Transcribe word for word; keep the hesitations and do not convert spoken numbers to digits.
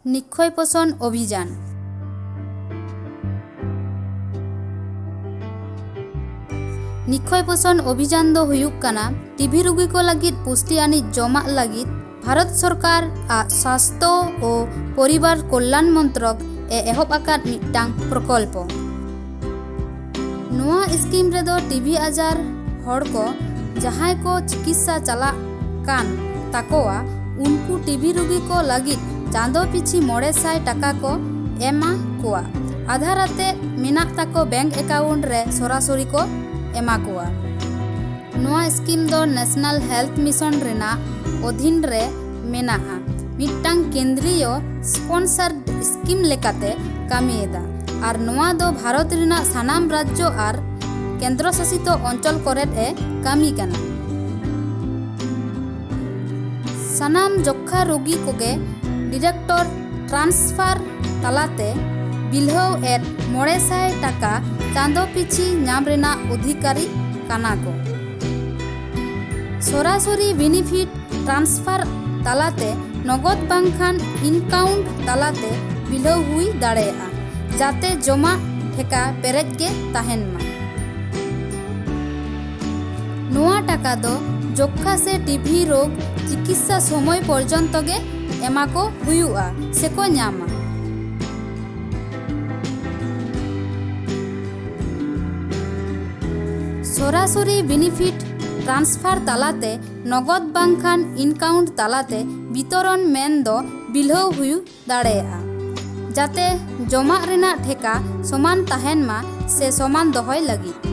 ᱱᱤᱠᱷᱚᱭ ᱯᱳᱥᱚᱱ ᱚᱵᱷᱤᱡᱟᱱ᱾ ᱱᱤᱠᱷᱚᱭ ᱯᱳᱥᱚᱱ ᱚᱵᱷᱤᱡᱟᱱ ᱫᱚ ᱦᱩᱭᱩᱜ ᱠᱟᱱᱟ ᱴᱤᱵᱷᱤ ᱨᱩᱜᱤ ᱠᱚ ᱞᱟᱹᱜᱤᱫ ᱯᱩᱥᱴᱤ ᱟᱹᱱᱤᱡ ᱡᱚᱢᱟᱜ ᱞᱟᱹᱜᱤᱫ ᱵᱷᱟᱨᱚᱛ ᱥᱚᱨᱠᱟᱨ ᱟᱜ ᱥᱟᱥᱛᱚ ᱳ ᱯᱚᱨᱤᱵᱟᱨ ᱠᱚᱞᱞᱟᱱ ᱢᱚᱱᱛᱨᱚᱠ ᱮ ᱮᱦᱚᱵ ᱟᱠᱟᱫ ᱢᱤᱫᱴᱟᱝ ᱯᱨᱚᱠᱚᱞᱯᱚ᱾ ᱱᱚᱣᱟ ᱥᱠᱤᱢ ᱨᱮᱫᱚ ᱴᱤᱵᱷᱤ ᱟᱡᱟᱨ ᱦᱚᱲ ᱠᱚ ᱡᱟᱦᱟᱸᱭ ᱠᱚ ᱪᱤᱠᱤᱛᱥᱟ ᱪᱟᱞᱟᱜ ᱠᱟᱱ ᱛᱟᱠᱚᱣᱟ, ᱩᱱᱠᱩ ᱴᱤᱵᱷᱤ ᱨᱩᱜᱤ ᱠᱚ ᱞᱟᱹᱜᱤᱫ ᱪᱟᱸᱫᱚ ᱯᱤᱪᱷᱤ ᱢᱚᱬᱮ ᱥᱟᱭ ᱴᱟᱠᱟ ᱠᱚ ᱮᱢᱟ ᱠᱚᱣᱟ᱾ ᱟᱫᱷᱟᱨ ᱟᱛᱮ ᱢᱮᱱᱟᱜ ᱛᱟᱠᱚ ᱵᱮᱝᱠ ᱮᱠᱟᱣᱩᱱᱴ ᱨᱮ ᱥᱚᱨᱟᱥᱚᱨᱤ ᱠᱚ ᱮᱢᱟ ᱠᱚᱣᱟ᱾ ᱱᱚᱣᱟ ᱥᱠᱤᱢ ᱫᱚ ᱱᱮᱥᱱᱟᱞ ᱦᱮᱞᱛᱷ ᱢᱤᱥᱚᱱ ᱨᱮᱱᱟᱜ ᱚᱫᱷᱤᱱ ᱨᱮ ᱢᱮᱱᱟᱜᱼᱟ, ᱢᱤᱫᱴᱟᱝ ᱠᱮᱱᱫᱨᱤᱭᱚ ᱥᱯᱚᱱᱥᱟᱨᱰ ᱥᱠᱤᱢ ᱞᱮᱠᱟᱛᱮ ᱠᱟᱹᱢᱤᱭᱮᱫᱟ, ᱟᱨ ᱱᱚᱣᱟ ᱫᱚ ᱵᱷᱟᱨᱚᱛ ᱨᱮᱱᱟᱜ ᱥᱟᱱᱟᱢ ᱨᱟᱡᱽᱡᱚ ᱟᱨ ᱠᱮᱱᱫᱨᱚ ᱥᱟᱥᱤᱛᱚ ᱚᱧᱪᱚᱞ ᱠᱚᱨᱮᱫ ᱮ ᱠᱟᱹᱢᱤ ᱠᱟᱱᱟ᱾ ᱥᱟᱱᱟᱢ ᱡᱚᱠᱷᱟ ᱨᱳᱜᱤ ᱠᱚᱜᱮ ᱰᱤᱨᱮᱠᱴᱚᱨ ᱴᱨᱟᱱᱥᱯᱷᱟᱨ ᱛᱟᱞᱟᱛᱮ ᱵᱤᱞᱦᱟᱹᱣ ᱮᱫ ᱢᱚᱬᱮ ᱥᱟᱭ ᱴᱟᱠᱟ ᱪᱟᱸᱫᱚ ᱯᱤᱪᱷᱤ ᱧᱟᱢ ᱨᱮᱱᱟᱜ ᱚᱫᱷᱤᱠᱟᱨᱤ ᱠᱟᱱᱟ ᱠᱚ᱾ ᱥᱚᱨᱟᱥᱚᱨᱤ ᱵᱮᱱᱤᱯᱷᱤᱴ ᱴᱨᱟᱱᱥᱯᱷᱟᱨ ᱛᱟᱞᱟᱛᱮ ᱱᱚᱜᱚᱫ ᱵᱟᱝᱠᱷᱟᱱ ᱤᱱᱠᱟᱣᱩᱱᱴ ᱛᱟᱞᱟᱛᱮ ᱵᱤᱞᱟᱹᱣ ᱦᱩᱭ ᱫᱟᱲᱮᱭᱟᱜᱼᱟ, ᱡᱟᱛᱮ ᱡᱚᱢᱟᱜ ᱴᱷᱮᱠᱟ ᱯᱮᱨᱮᱡ ᱜᱮ ᱛᱟᱦᱮᱱ ᱢᱟ᱾ ᱱᱚᱣᱟ ᱴᱟᱠᱟ ᱫᱚ ᱡᱚᱠᱠᱷᱟ ᱥᱮ ᱴᱤᱵᱷᱤ ᱨᱳᱜᱽ ᱪᱤᱠᱤᱛᱥᱟ ᱥᱚᱢᱚᱭ ᱯᱚᱨᱡᱚᱱᱛᱚ ᱜᱮ ᱮᱢᱟ ᱠᱚ ᱦᱩᱭᱩᱜᱼᱟ ᱥᱮ ᱠᱚ ᱧᱟᱢᱟ᱾ ᱥᱚᱨᱟᱥᱚᱨᱤ ᱵᱮᱱᱤᱯᱷᱤᱴ ᱴᱨᱟᱱᱥᱯᱷᱟᱨ ᱛᱟᱞᱟᱛᱮ ᱱᱚᱜᱚᱫ ᱵᱟᱝᱠᱷᱟᱱ ᱤᱱᱠᱟᱣᱩᱱᱴ ᱛᱟᱞᱟᱛᱮ ᱵᱤᱛᱚᱨᱚᱱ ᱢᱮᱱ ᱫᱚ ᱵᱤᱞᱦᱟᱹᱣ ᱦᱩᱭ ᱫᱟᱲᱮᱭᱟᱜᱼᱟ, ᱡᱟᱛᱮ ᱡᱚᱢᱟᱜ ᱨᱮᱱᱟᱜ ᱴᱷᱮᱠᱟ ᱥᱚᱢᱟᱱ ᱛᱟᱦᱮᱱ ᱢᱟ ᱥᱮ ᱥᱚᱢᱟᱱ ᱫᱚᱦᱚᱭ ᱞᱟᱹᱜᱤᱫ᱾